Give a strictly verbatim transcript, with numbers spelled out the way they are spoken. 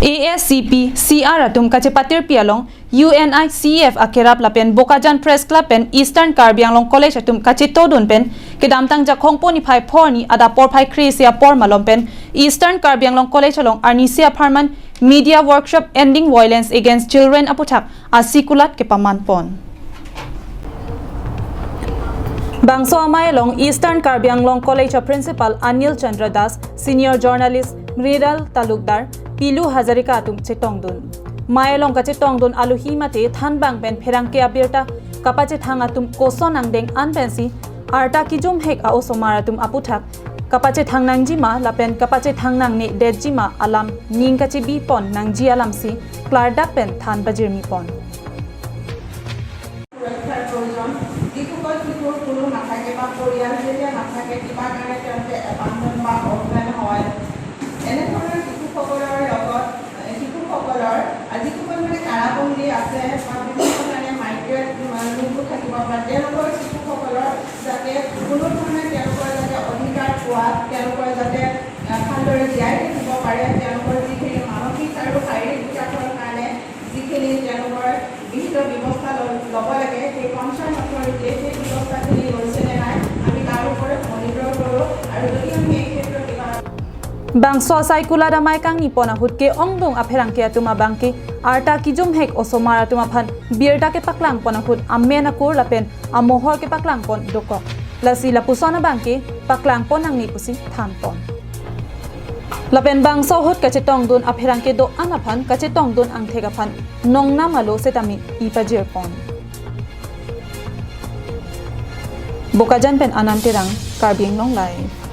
A S C P C R atum kachepatirpi along U N I C F akerap lapen Bokajan Press Club pen Eastern Karbi Anglong College atum kachetongdun pen kedamtang Jakhong pon niphai phongo adap porphai kre-isi apor malom pen Eastern Karbi Anglong College along arnisi apharman Media Workshop Ending Violence Against Children aputhak asikulat kepaman pon. Bangso amei along Eastern Karbi Anglong College a Principal Anil Chandra Das, Senior Journalist Mridal Talukdar, Pilu Hazarika atum chetongdun. Mei along kachetongdun alohi mate thanbang pen pherangke abirta kapachethang atum koson angdeng an pensi arta kijumhek a-osomar atum aputhak kapachethang nangjima lapen kapachethang nangnedetjima alam ning kachebi pon nangji alamsi klardak pen than pajirmi pon. সুৰক্ষাৰ প্ৰয়োজন। যিসকল শিশুৰ কোনো নাথাকে বা পৰিয়াল যেতিয়া নাথাকে, কিবা কাৰণে তেওঁলোকে এবাণ্ডন বা অৰ্ফেন হয়, এনেধৰণৰ শিশুসকলৰ লগত, এ, শিশুসকলৰ, আ, যিসকল মানে কাৰাবন্দী আছে বা বিভিন্ন ধৰণে মাইগ্ৰেট, উম, লোকো থাকিব পাৰে, তেওঁলোকৰ শিশুসকলৰ যাতে কোনো ধৰণে তেওঁলোকৰ যাতে অধিকাৰ পোৱা, তেওঁলোকৰ যাতে, আ, ভালদৰে জীয়াই থাকিব পাৰে, তেওঁলোকৰ যিখিনি মানসিক আৰু শাৰীৰিক বিকাশৰ কাৰণে যিখিনি তেওঁলোকৰ বিহিত ব্যৱস্থা ল-, ল'ব লাগে, সেই কনচাৰ্ণ অথৰিটিয়ে সেই ব্যৱস্থাখিনি লৈছে নে নাই, আমি তাৰ ওপৰত মনিটৰ কৰোঁ। আৰু যদি আমি এই ক্ষেত্ৰত কিবা Bangso asai kulat amei kangni pon ahut ke-ongdung apherangke atum abangke arta kijumhek osomar atum aphan birta kepaklang pon ahut amen akur lapen amohor kepaklang pon dokok. Lasi lapuson abangke paklang pon nangne pusi than pon. Lapen bangso ahut kachetongdun apherangke do-an aphan kachetongdun angthek aphan nongnam alo setame ipajir pon. Bokajan pen Anand Terang, Karbi Anglong Live.